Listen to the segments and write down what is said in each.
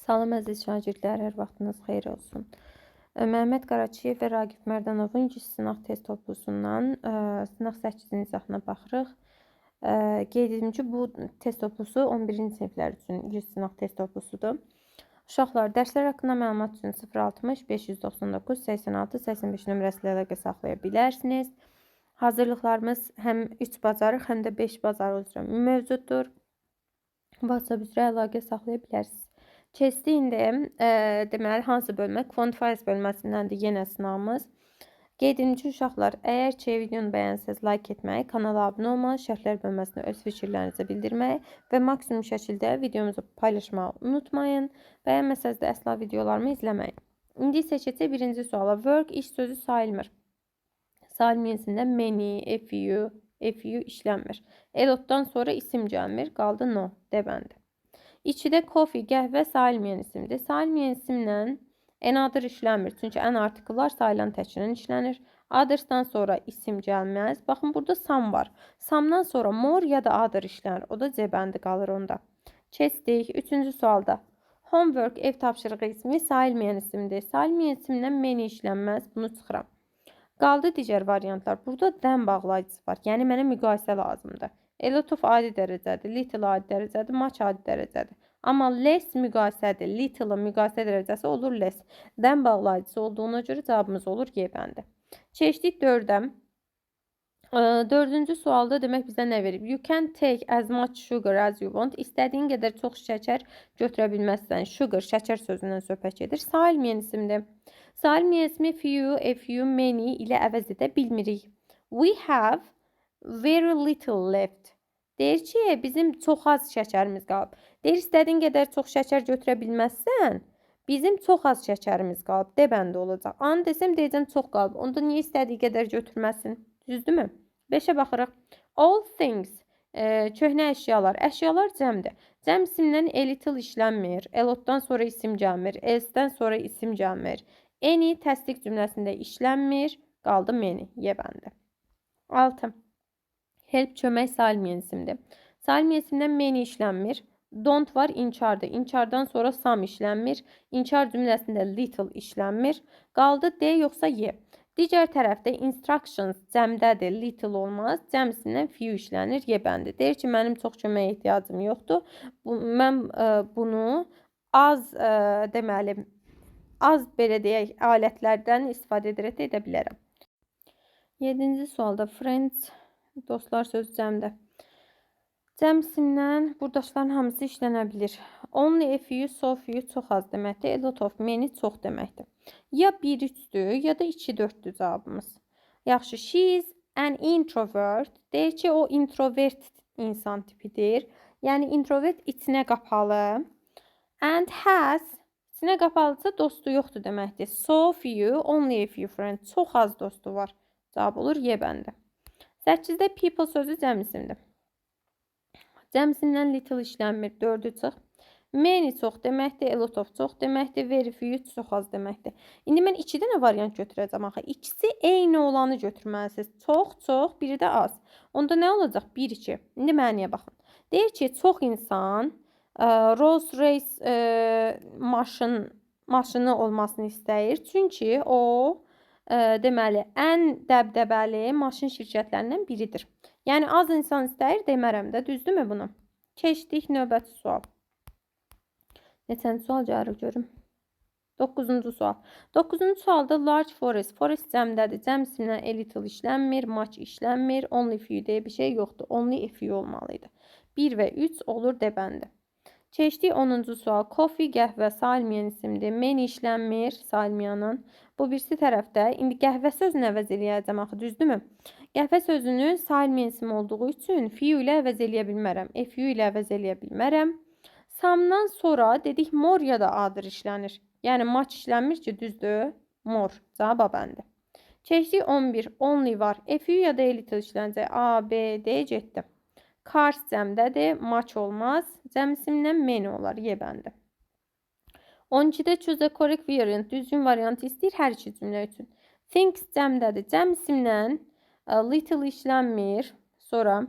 Salam əziz şagirdlər, hər vaxtınız xeyir olsun. Məhəmməd Qaraçiyev və Raqif Mərdanovun 100 sınaq test toplusundan sınaq 8-in izahına baxırıq. Qeyd edim ki, bu test toplusu 11-ci siniflər üçün 100 sınaq test toplusudur. Uşaqlar, dərslər haqqında məlumat üçün 060 599 86 85 nömrəsi ilə əlaqə saxlaya bilərsiniz. Hazırlıqlarımız həm 3 bacarıq, həm də 5 bacarıq üzrə mövcuddur. WhatsApp üzrə əlaqə saxlaya bilərsiniz. Keçdik indi, deməli, hansı bölmə? Quantifiers bölməsindəndir yenə sınağımız. Qeyd edim ki, uşaqlar, əgər ki, videonu bəyənsəz, like etməyi, kanala abunə olmağı, şərhlər bölməsinə öz fikirlərinizi bildirməyi və maksimum şəkildə videomuzu paylaşmağı unutmayın. Bəyənməsəz də əsla videolarımı izləməyin. İndi isə keçək birinci suala. Work iş sözü sayılmır. Sayılmayan isimdə many, a few, a few işlənmir. A lot'dan sonra isim gəlmir. Qaldı no, D bəndi. 2-də coffee, qəhvə sayılmayan isimdir. Sayılmayan isimlə another işlənmir. Çünki an artikellar sayılan təkindən işlənir. Others'dan sonra isim gəlməz. Baxın, burada some var. Some'dan sonra more ya da other işlənir. O da C bəndi qalır onda. Keçdik. Üçüncü sualda. Homework, ev tapşırığı ismi sayılmayan isimdir. Sayılmayan isimlə many işlənməz. Bunu çıxıram. Qaldı digər variantlar. Burada than bağlayıcısı var. Yəni mənə müqayisə lazımdır. A lot of adi dərəcədir, little adi dərəcədir, much adi dərəcədir. Amma less müqayisədir. Little-ın müqayisə dərəcəsi olur less. Than bağlayıcısı olduğuna görə cavabımız olur G bəndi. Keçdik 4-ə. Dördüncü sualda demək bizə nə verib? You can take as much sugar as you want. İstədiyin qədər çox şəkər götürə bilməzsən. Sugar, şəkər sözündən söhbət gedir. Sayılmayan isimdir. Sayılmayan ismi few, a few, many ilə əvəz edə bilmirik. We have very little left. Deyir ki, bizim çox az şəkərimiz qalıb. Deyir, istədiyin qədər çox şəkər götürə bilməzsən. Bizim çox az şəkərimiz qalıb. D bəndi olacaq. Anı desəm, deyəcəm çox qalıb. Onda niyə istədiyi qədər götürməsin? Düzdürmü? 5-ə baxırıq. Old things, köhnə əşyalar. Əşyalar cəmdir. Cəm isimdən a little işlənmir. A lot'dan sonra isim gəlmir. Else'dən sonra isim gəlmir. Any təsdiq cümləsində işlənmir. Qaldı many. Y bəndi. 6. Help kömək sayılmayan isimdir. Sayılmayan isimdən many işlənmir. Don't var, inkardır. İnkardan sonra some işlənmir. İnkar cümləsində little işlənmir. Qaldı D yoxsa Y. Digər tərəfdə instructions cəmdədir, little olmaz. Cəm isimdən few işlənir, Y bəndi. Deyir ki, mənim çox köməyə ehtiyacım yoxdur. Mən bunu az deməli, az belə deyək, alətlərdən istifadə edərək də edə bilərəm. Yedinci sualda friends, dostlar sözü cəmdə. Cəm isimdən buradakıların hamısı işlənə bilir. Only a few, so few çox az deməkdir. A lot of, many çox deməkdir. Ya 1 3-dür, ya da 2 4-dür cavabımız. Yaxşı, she is an introvert. Deyir ki, o introvert insan tipidir. Yəni introvert içinə qapalı. And has, içinə qapalısa dostu yoxdur deməkdir. So few, only a few friends. Çox az dostu var. Cavab olur Y bəndi. 8-də people sözü cəm isimdir. Cəm isimdən little işlənmir. 4-ü çıx. Many çox deməkdir, a lot of çox deməkdir, very few çox az deməkdir. İndi mən iki dənə variant götürəcəm axı. İkisi eyni olanı götürməlisiniz. Çox, çox, biri də az. Onda nə olacaq? 1, 2. İndi məniyə baxın. Deyir ki, çox insan Rolls Royce maşını olmasını istəyir. Çünki o deməli, ən dəbdəbəli maşın şirkətlərindən biridir. Yəni az insan istəyir demərəm də, düzdürmü bunu? Keçdik növbəti sual. Neçənci sual gəlir görüm? 9-cu sual. 9-cu sualda large forest. Forest cəmdədir. Cəm isimdən a little işlənmir, much işlənmir, only few deyə bir şey yoxdur. Only a few olmalı idi. 1 və 3 olur D bəndi. Keçdik 10-cu sual. Coffee, qəhvə sayılmayan isimdir. Many işlənmir sayılmayanın. Bu birisi tərəfdə indi qəhvə sözünü əvəz eləyəcəm axı, düzdürmü? Qəhvə sözünü sayılmayan isim olduğu üçün few ilə əvəz eləyə bilmərəm. A few ilə əvəz eləyə bilmərəm. Some'dan sonra dedik more ya da other işlənir. Yəni much işlənmir ki, düzdür? More. Cavab A bəndi. Keçdik 11. Only var. A few ya da a little işlənəcək. A, B, D getdi. Cars cəmdədir. Much olmaz. Cəm isimdən many olar. Y bəndi. 12-də choose the correct variant. Düzgün variantı istəyir hər iki cümlə üçün. Things cəmdədir. Cəm isimdən little işlənmir. Sonra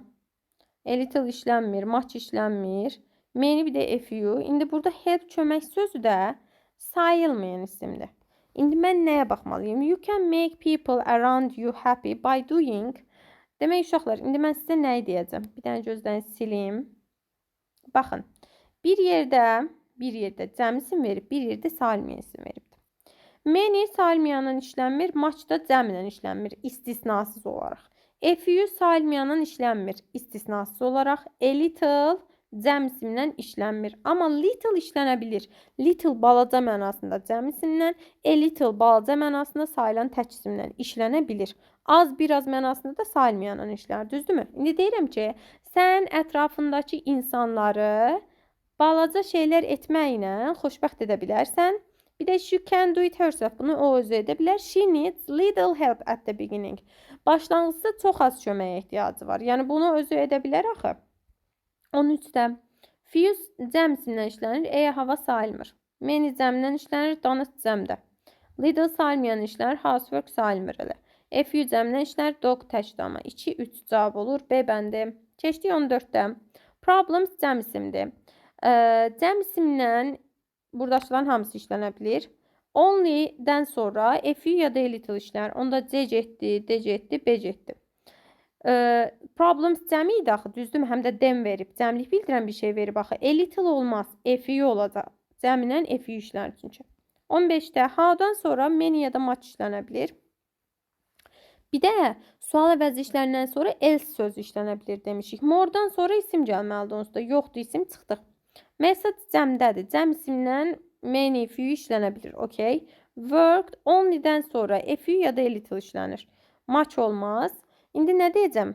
a little işlənmir. Much işlənmir. Many bir də a few. İndi burada help kömək sözü də sayılmayan isimdir. İndi mən nəyə baxmalıyam? You can make people around you happy by doing. Demək uşaqlar, indi mən sizə nəyi deyəcəm? Bir dənə gözdən silim. Baxın, bir yerdə cəm isim verib, bir yerdə sayılmayan isim veribdir. Many sayılmayanla işlənmir, much da cəmlə işlənmir, istisnasız olaraq. A few sayılmayanla işlənmir, istisnasız olaraq. A little cəm isimlə işlənmir. Amma little işlənə bilir. Little balaca mənasında cəm isimlə, a little balaca mənasında sayılan tək isimlə işlənə bilir. Az, biraz mənasında da sayılmayanla işlənir. Düzdürmü? İndi deyirəm ki, sən ətrafındakı insanları balaca şeylər etməklə xoşbəxt edə bilərsən. Bir də she can do it herself. Bunu o özü edə bilər. She needs little help at the beginning. Başlanğıcda çox az köməyə ehtiyacı var. Yəni bunu özü edə bilər axı. 13-də few cəm isimlə işlənir. E hava sayılmır. Many cəmlə işlənir. Donut cəmdə. Little sayılmayan işlənir. Housework sayılmır elə. A few cəmlə işlənir. Dog təkdir amma. 2, 3 cavab olur. B bəndi. Keçdik 14-də. Problems cəm isimdir. Cəm isimlə buradakıların hamısı işlənə bilir. Only-dən sonra a few ya da a little işlənir. Onda C getdi, D getdi, B getdi. Problems cəmi idi axı, düzdürmü? Həm də them verib. Cəmlik bildirən bir şey verib axı. A little olmaz, a few olacaq. Cəminən a few işlənir çünki. 15-də how-dan sonra many ya da much işlənə bilir. Bir də sual əvəzi işlərindən sonra else sözü işlənə bilir demişik. More-dan sonra isim gəlməlidir onsuz da. Yoxdur isim, çıxdıq. Method cəmdədir. Cəm isimdən many, few işlənə bilir. Okay. Worked only-dən sonra a few ya da a little işlənir. Much olmaz. İndi nə deyəcəm?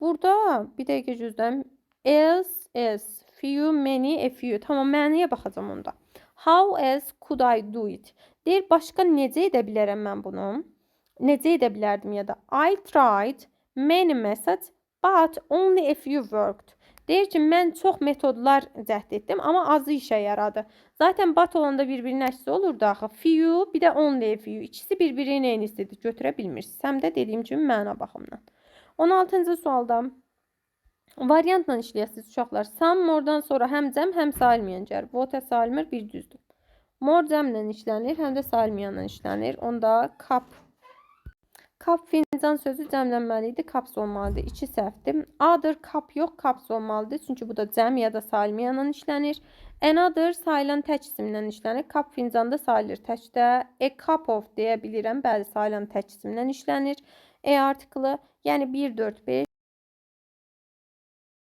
Burada bir dəqiqə gözləyim. Else, else, few, many, a few. Tamam, mənaya baxacağam onda. How else could I do it? Deyir, başqa necə edə bilərəm mən bunu? Necə edə bilərdim ya da I tried many methods, but only a few worked. Deyir ki, mən çox metodlar cəhd etdim, amma azı işə yaradı. Zaten but olanda bir-birinin əksi olurdu axı. Few, bir də only a few. İkisi bir-birinin eynisidir. Götürə bilmirsiniz. Həm də dediyim kimi məna baxımından. 16-cı sualda variantla işləyəsiniz uşaqlar. Some more-dan sonra həm cəm, həm sayılmayan gəlir. Water sayılmır, bir düzdür. More cəmlə işlənir, həm də sayılmayanla işlənir. Onda cup. Cup fincan sözü cəmlənməli idi, cups olmalıdır. 2 səhvdir. Other cup yox, cups olmalıdır. Çünki bu da cəm ya da sayılmayanla işlənir. Another sayılan tək isimlə işlənir. Cup fincanda sayılır təkdə. A cup of deyə bilirəm. Bəli, sayılan tək isimlə işlənir. A artiklı, yəni 1, 4, 5.